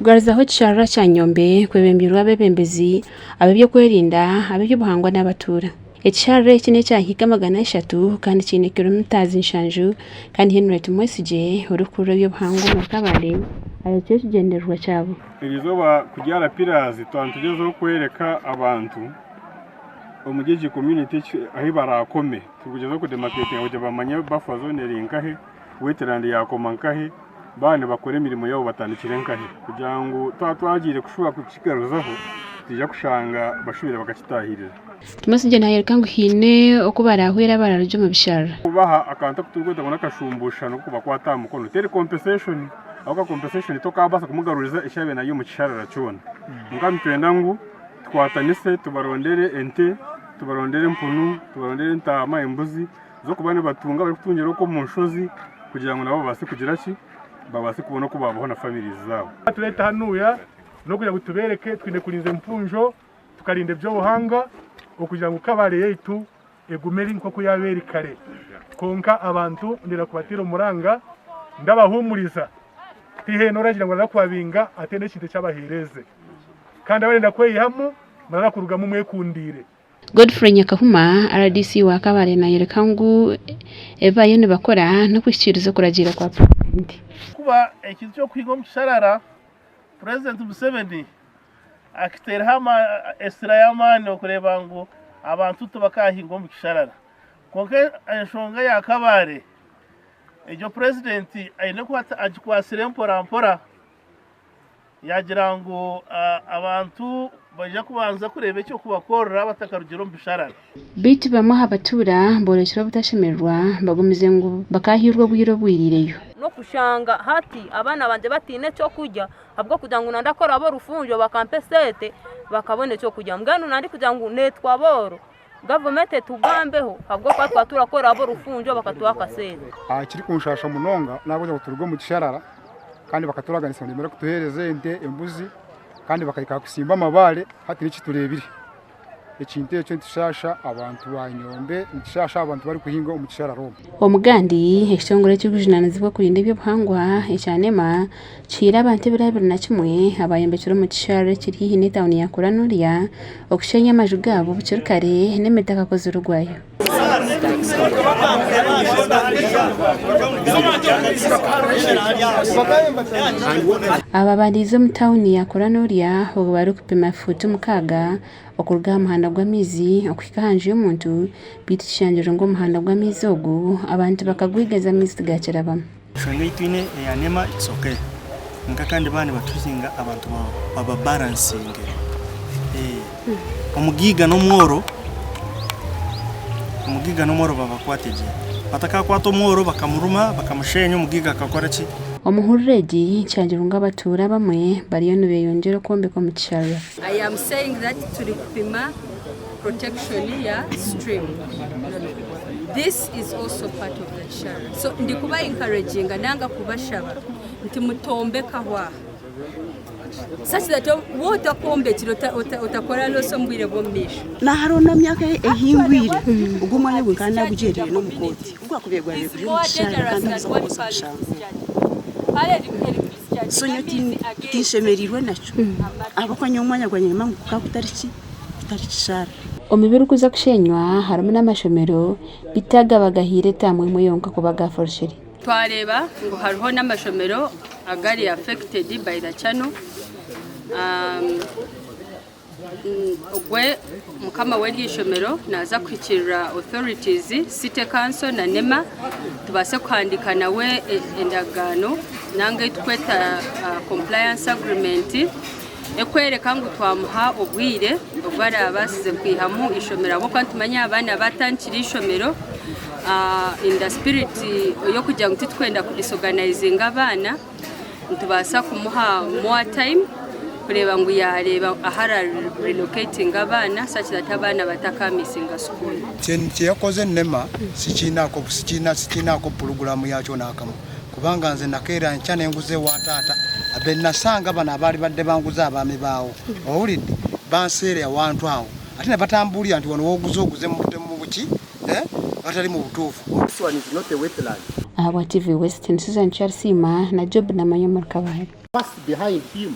Okugaruzaho ekisharara kya Nyombe kwebembirwe abeebembezi ab'ebyokwerinda, ab'eby'obuhangwa n'abatuura. Ekisharara eki n'ekya hiika 300 kandi kiine kiromitazi nshanju kandi Henry Tumwesigye orikukurira eby'obuhangwa omuri Kabale ayorekire ekigyendererwa kyabo. Erizooba kubyara pillars twaba nitugyezaho kworeka abantu omuri egi community ahu baraakome. Turikugyezaho kudemarcatinga kugira bamanye buffer zone eri nkahi. Wetland yaakoma nkahi, baaba nibakora emirimo yaabo batandikire nkahi kugira ngu twaba twagiire kushuba kukigaruzaho titwija kushanga bashubire bakakitaahirira. Tumwesigye naayoreka ngu haine oku baraahwere abararugye omu bisharara. Kubaha akantu aku turikweta ngu n'akashumbuushano k'okubakwata aha mukono. Teri compensation ahabw'okuba compensation tokaabaasa kumugaruriza eki yaabaire nari omu kisharara kyona. Kwonka nitwenda ngu tukwatanise tubarondere ente, tubarondere empunu, tubarondere entaama, embuzi. z'okuba nibatunga barikutungira okwo omu nshozi kugira ngu nabo babaase kugira ki? Babaase kubona oku baabaho na families zaabo. Tureta hanuya n'okugira ngu tubereke twine kurinza empunjo, tukarinda eby'obuhangwa okugira ngu Kabale yaitu egume eri nk'oku yaaba eri kare. Kwonka abantu ndenda kubateera omuranga ndabahumuriza tihaine oragira ngu araza kubabinga ataine ekintu eki abaheereze. Kandi abarenda kweyihamu muraza kurugamu mwekundiire. Godfrey Nyakahuma, RDC wa Kabale nayoreka ngu ebi bariyo nibakora n'okuhikiiriza okuragiira kwa Purezidenti. Kuba ekintu ky'okuhinga omu kisharara, Purezidenti Museveni akiteereho esira y'amaani okureeba ngu abantu tibakaahinga omu kisharara. Kwonka enshonga eya Kabale egyo Purezidenti aine kuba agikwatsire mpora mpora. Yaagira ngu abantu baija kubanza kureeba eky'okubakorera batakarugire omu bisharara. Beitu bamwe aha batuura boorekire obutashemererwa bagumize ngu bakaahairwe obwire obwiriireyo. N'okushanga hati abaana bangye bataine ekyokurya ahabw'okugira ngu nandakora ab'orufunjo bakampa esente bakabona ekyokurya mbwenu nandikugira ngu neetwe abooro gavumenti etugambeho ahabw'okuba twaba turakora ab'orufunjo bakatuha akasente. Ekirikunshasha munonga n'ahabw'okugira ngu turuga omu kisharara kandi bakaturaganisa ngu nibamara kutuheereza ente, embuzi kandi bakahika aha kutsimba amabaare hati nikyo tureebire. Ekintu ekyo nikishaasha abantu ba Nyombe, nikishaasha abantu abarikuhinga omu kisharara omu. Omugandi, ekitongore ekirikujunaanizibwa kurinda eby'obuhangwa ekya NEMA kihaire abantu ebiro 21 abayombekire omu kisharara ekiri haihi n'etauni ya Kuranuria okushenya amaju gaabo bukiri kare n'emitaka kuzirugwayo. Aba bariize omu tauni ya Kuranuria obwo barikupima fuuti mukaaga okuruga aha muhanda gw'amaizi okuhika aha nju y'omuntu beitu kishangirwe ngu omuhanda gw'amaizi ogu abantu bakagwigeza amaizi tigakirabamu. Enshonga ei twine eya NEMA it's okay kwonka kandi baaba nibatuhinga abantu bababalansinge. Omugaiga n'omworo, omugaiga n'omworo babakwate gye. Batakakwata omworo bakamuruma bakamushenya omugaiga akakora ki? Omu hururu egi, kishangirwe ngu abatuura abamwe bariyo nibeyongyera okwombeka omu kisharara. I am saying that turi kupima protection ya stream. This is also part of the kisharara. So ndi kuba encouraginga nanga kubashaba nti mutombekaho aha such that waaba otakombekire otakora loss omu bwire bw'omu maisho. Na hariho n'emyaka ehingwire, ogwo omwanya gwe nkaba naagugyendire n'omu kooti, ku gwakubaire gwabaire guri omu kisharara kandi naaza kukoza omushango ogwo. So nyowe tinshemereirwe nakyo ahabw'okuba nyowe omwanya gwangye nimanya ngu gukaba gutari ki, gutari kisharara. Omu birikuza kushenywa harimu n'amashomero beitu aga bagahaire etaamu emwe yonka kuba aga forukire. Twareeba ngu hariho n'amashomero agari affected by the channel. Ogwe mukama w'eryo ishomero naaza kuhikirira authorities, City Council na NEMA tubaase kuhandiika nawe endagaano nanga ei turikweta compliance agreement ekworeka ngu twamuha obwire obu araabaasize kwihamu eishomero ahabw'okuba nitumanya abaana baatandikire eishomero in the spirit y'okugira ngu titurikwenda kudisorganizinga abaana. Nitubaasa kumuha more time kureeba ngu yareeba ahu ara relocatinga abaana such that abaana batakamisinga school. Kyeyakoze nema sikiinako pulogulaamu yaakyo n'akamu kubanga nze nakeera nkya ne nguza ewa taata be nasanga bano abaali badde banguza abaami baawo owulidde banseera ewantu awo ate ne batambuulira nti wano w'oguze oguze mu buki eh, batali mu butuufu. This one is not a wetland. Ahabwa TV West, ni Susan Kyarisiima na Job Namanya omuri Kabale. Pass behind him.